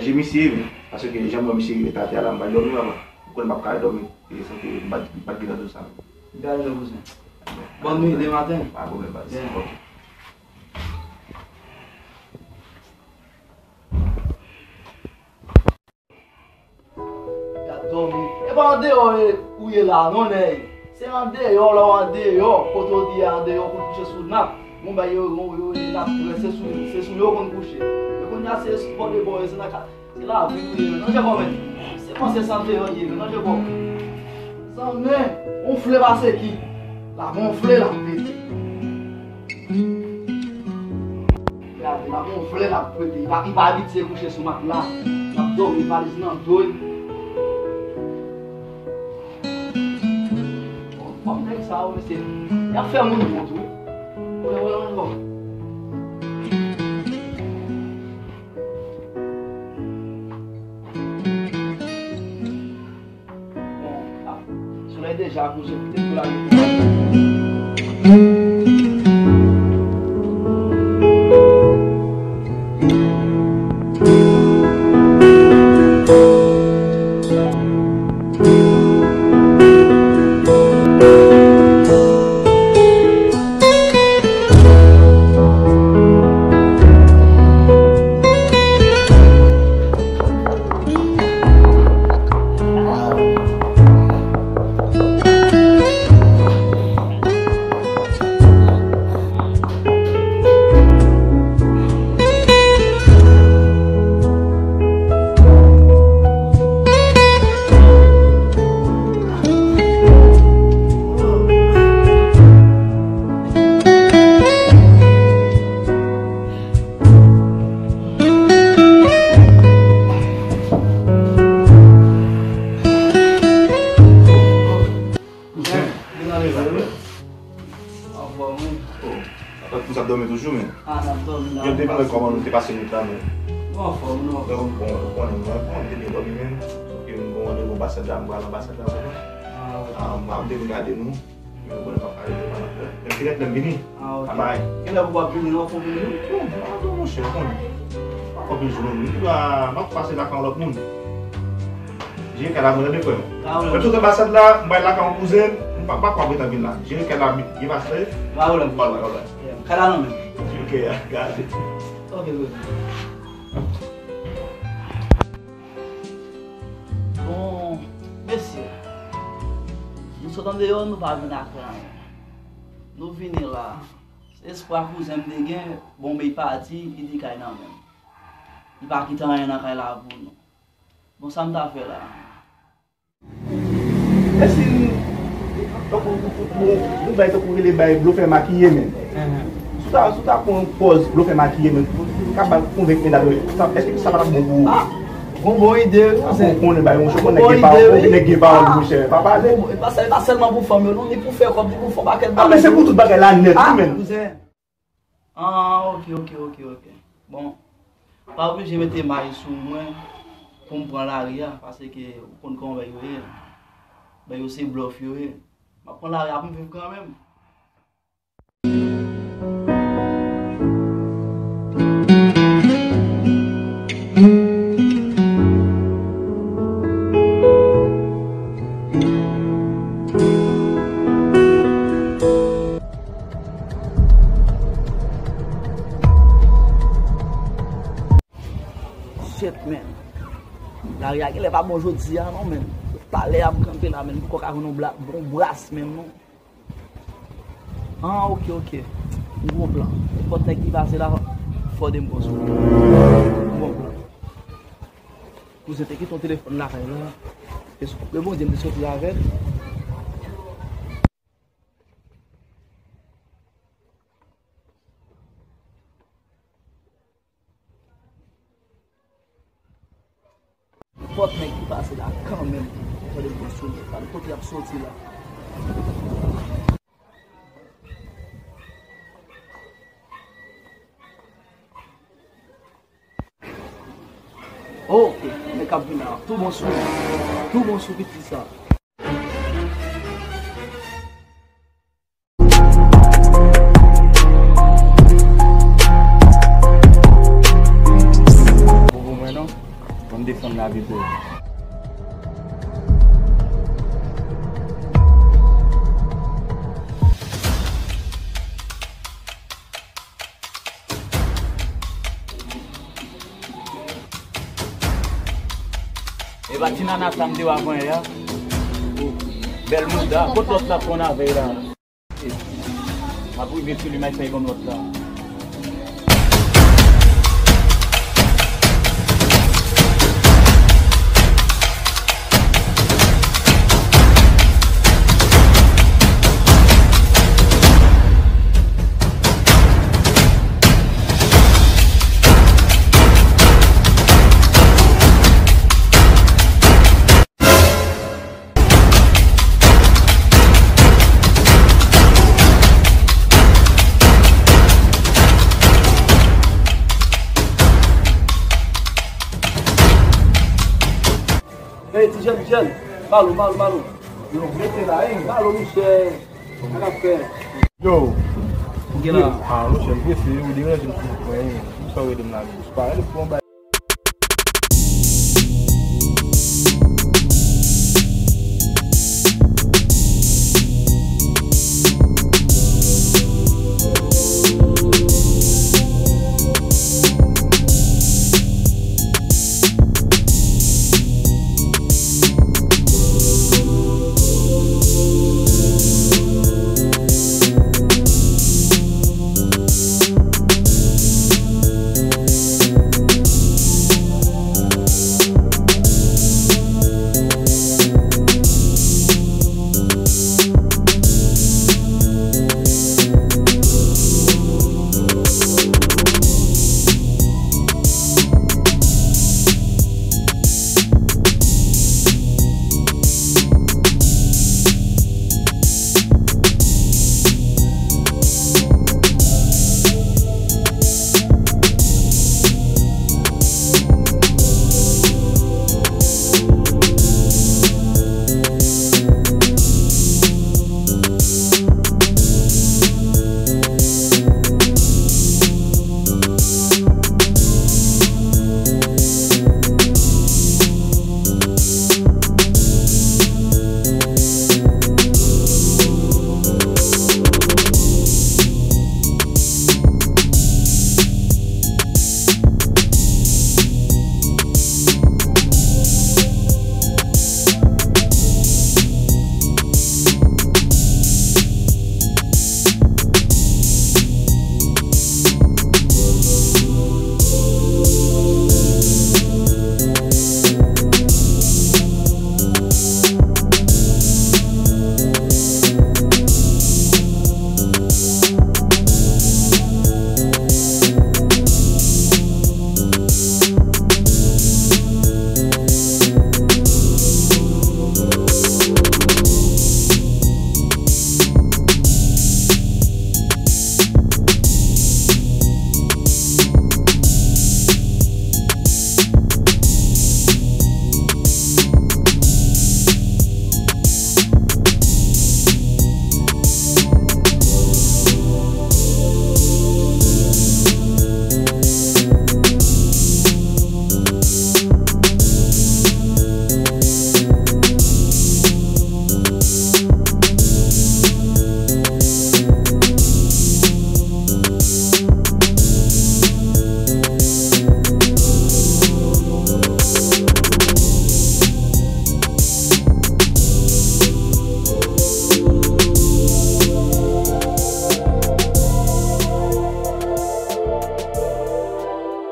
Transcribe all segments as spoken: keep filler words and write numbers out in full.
Se misye, men. Paske jan m wè misye rive atè a la, m pral dòmi, papa. Ou konn m p ap ka dòmi. E sanke m pa t, m pa t gen nan do sa. Gade lè, kouzen. Bòn nwit, demen maten. Pa pwoblèm, baz. Ok. Gad dòmi. E pa andeyò e, ou ye la, non, nèg. Se andeyò, lè w andeyò, kote w di andeyò pou kouche sou nap. Bon, ba yo, yo, yo, e nap, se sou, se sou yo konn kouche. Men kounye a, se bò de bò, se nan ka, se lavi nou ye, non, je kòmèt. Se panse sante yo ye, non, je kòmèt. Zanmi, gonfle pase ki? La gonfle, la pete. Gade, l ap gonfle, l ap pete. Li pa, li pa abitye kouche sou matla. L ap dòmi, valiz nan do l. Bon, kòm nèg sa yo, mesye, y ap fè moun wont, wi. Ou wè, wè, wè, wè. Bon, ah, solèy deja kouche, kite pou la. Kouzen. Anfòm, wi. Oh, anfòm, nou ap dòmi toujou, men. Ah, n ap dòmi la. Yo te mande kòman nou te pase nwit la, men. Nou anfòm, nou anfòm. Bon, bon, bon, nou anfòm, nou te byen dòmi, men. Sòf ke nou gon randevou anbasad la, m pral anbasad la, bon. Ah, ok. Ah, m ap vin gade nou. Men bon, m ap pale de pa nan fè. Men se lè m vini. Ah, ok. Bye bye. Kilè ou ap vini, non, pou vini? Bon, m ap vini, monchè, bon. M ap vini, m ap pase lakay yon lòt moun. Jere kay la pou mwen, tande, frè m. Pa pwoblèm. Lè m sot anbasad la, m pral lakay yon kouzen, m pa, pa kwè m ret anpil la. Jere kay la, byen pase. Pa pwoblèm. Bye bye, bye bye. Yeah. Kay la nan men. Ok, gade. Ok, ok. Bon, mesye, nou sot andeyò, nou pa vin ak anyen. Nou vini la. Se espwa kouzen m te gen, bon, men li pati, li di kay nan men m. Li pa kite anyen nan kay la pou nou. Bon, sa m ta fè la? E si nou, tankou, nou, nou, nou bay tankou rele bay blofè makiye menm. Si w ta, si w ta pran pòz blofè makiye menm, pou, pou, pou kapab konvenk medam yo, sa, èske sa pa t ap bon pou ou? Ah, gon bon ide, wi, kouzen. Ou konnen bay, monchè, ou konnen nèg gen pawòl, nèg gen pawòl, monchè, pa pale. Bon, e pa sèl, e pa sèlman pou fanm yo, non, ni pou fè kòb, ni pou fè yon pakèt bagay. Ah, men se pou tout bagay la nèt, wi, menm. Kouzen. Ah, ok, ok, ok, ok. Bon, pa oblije mete may sou mwen pou m pran lari a, paske ou konn kòman bèy yo ye. Bèy yo se blòf yo ye. M ap pran lari a pou m viv kanmenm. Shit, man. Lari a genlè pa bon jodi a, non, man. Talè a m kanpe la, man. M poko ka jwenn yon bla-, yon bras, menm, non. Ah, ok, ok. M gon plan. Nenpòt nèg ki pase la, fò de m pran sou li. M gon plan. Kouzen te kite yon telefòn lakay la. E sou koup de Bondye, m te soti avè l. Nenpòt nèg ki pase la kanmenm, fò de m pran sou li. Gade kote y ap soti la. Ok, nèg k ap vin la, tou bon sou li. Tou bon sou piti sa. Pou mwen non. Lavi pou ou. E pa ti nana sa m te wè avan yè a? Bèl mouda. Kot lòt la konn avè l la? M ap rive sou li, m ap fè yon lòt la. Hey, ti jèn, ti jèn. Balo, balo, balo. Yo, rete la, hein. Balo, michè. Sa k ap fè? Yo. Ou gen la? Ah, monchè, m prese, ou deranje m, silvouplè, hein. Ou sa w ede m la, men. Ou pa rele pou yon bagay.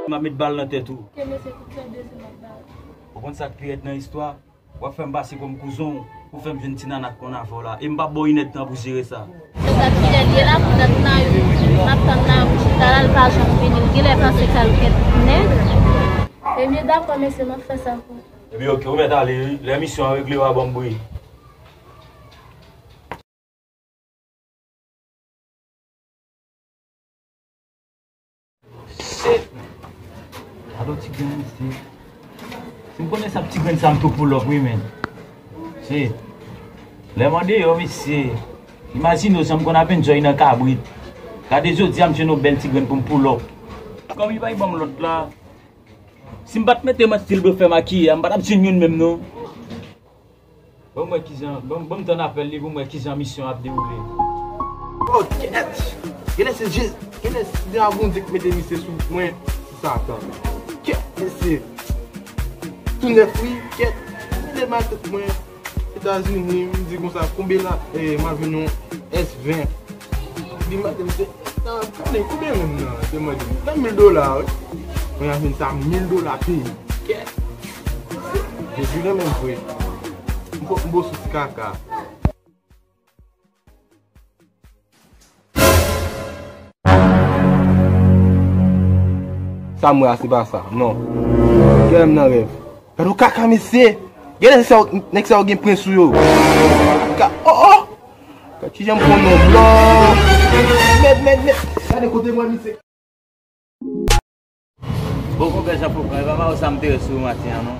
M ap met bal nan tèt ou. Ke mesye tout sa bezwen m ap ba ou. Ou konn sa k pi rèd nan istwa? W ap fè m pase kòm kouzon w pou fè m jwenn ti nana k konn avè w la. E m p ap ba w inèdtan pou jere sa. Se dat ki lè l ye la pou dat Nayou. M ap tann Nayou chita la, l pa janm vini. L genlè panse k al gen nèg. Ebyen, dakò, mesye, m ap fè sa pou ou. Ebyen, oke, ou mèt ale, wi. Lè misyon an regle, w a ban m bri. Shit! Gade yon ti grenn, mesye. Si m konnen sa, ti grenn sa, m tou pull up, wi, men. Shit. Lè m andeyò, mesye. Imajine w jan m konn ap enjoy nan kabrit. Gade jodi a, m jwenn yon bèl ti grenn pou m pull up. Kòm li pa ban m lòt la. Si m pa t mete m an stil blofe makiye a, m pa t ap jwenn youn menm non. Ban m wè kijan, ban, ban m tann apèl li pou m wè kijan misyon ap dewoule. Oh, kèt! Genlè se Jezi, genlè se Bondye ki mete misye sou mwen, sou Satan. Kèt, mesye! Tou nèf wi, kèt! Mete mal tèt mwen. Etazini, m di konsa, konbe la, eh, m ap jwenn yon S ven. Li mande m se, ah, konnen konbyen menm nan? Li mande m, nan mil dola, wi. Mwen ap jwenn sa mil dola peyi. Kèt! Jezi renmen m vre. M bo, m bo sou ti kaka. Sa m wè a, se pa sa. Non. Genlè m nan rèv. Gade yon kaka, mesye. Genlè nèg sa yo, nèg sa yo gen pwen sou yo. Ka, oh, oh! Gade kijan m pran non, blan. Mèd, mèd, mèd. Gade kote mwen, misye. Bon, konpè Jean Foucan, e pa mawo sa m te wè sou ou maten an, non.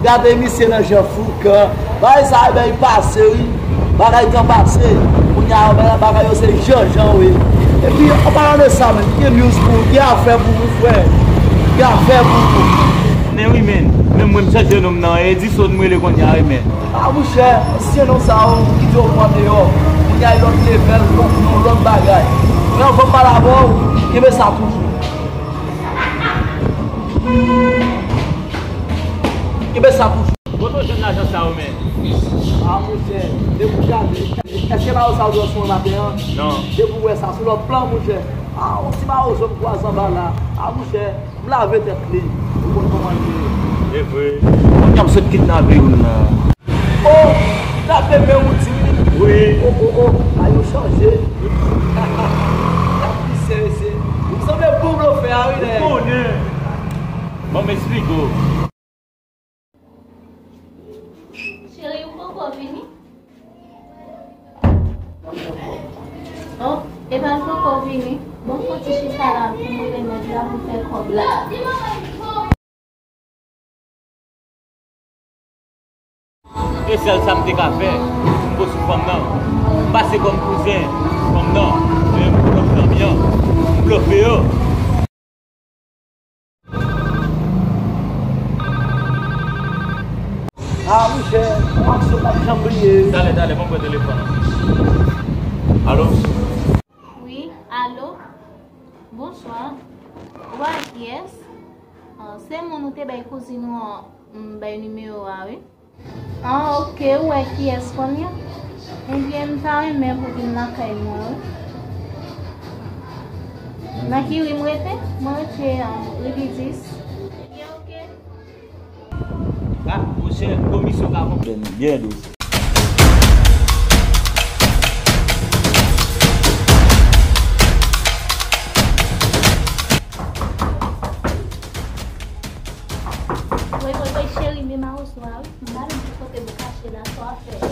Gade misye nan Jean Foucan. Bagay sa a, ebyen, li pase, wi. Bagay tan pase. Kounye a, bagay, bagay yo se jan jan, wi. Epi, an palan de sa, menm, gen news pou ou, gen afè pou ou, frè. Gen afè pou ou. Men wi, men. Menm mwen, m chanje non m nan. E Edison m rele kounye a, wi, men. Ah, monchè, ansyen non sa yo, ki te yo pran deyò. Kounye a, lòt level, lòt non, lòt bagay. Men anvan m pale avè w, kenbe sa toujou. Kenbe sa toujou. Kote w jwenn lajan sa yo, men? Ah, monchè, depi w gade, èske mawo sa yo dwe sou mwen maten an? Non. Depi w wè sa, sou lòt plan, monchè. Ah, yon ti mawo jòn kwa anba la. Ah, monchè. M lave tèt li. Ou konn kòman l ye. E vre. Moun y ap sot kidnape youn nan. Oh, kidnape men ou di wi. Wi. Oh, oh, oh, a yo chanje. Y ap pi serye, se. Ou sanble bon blofè a wi, nèg. Ou konnen. Ban m esplike w. Cheri, ou poko vini? Oh, epa l poko vini. Bon, m fon ti chita la pou m rele nèg la pou m fè kòb la. E sèl sa m te ka fè, m bo sou fanm nan. M pase kòm kouzen fanm nan. Men m pran zanmi an. M blofe yo. Ah, monchè, aksyon p ap janm bliye. Talè, talè, ban m pran telefòn nan. Alo? Wi, alo? Bonswa. Ou pale ak kiyès? Ah, se moun ou te bay kouzin ou an, m bay nimewo a, wi. Ah, ok, ou wè kiyès kounye a? Ebyen, m ta renmen pou vin lakay mwen, wi. Nan ki ri m rete? Mwen rete, ah, Ribidis. Ebyen, ok. Ah, monchè, komisyon ka konprann byen dous. Woy, woy, woy, cheri, men mawozo a, wi. M pa menm ki kote pou kache la, sa w ap fè.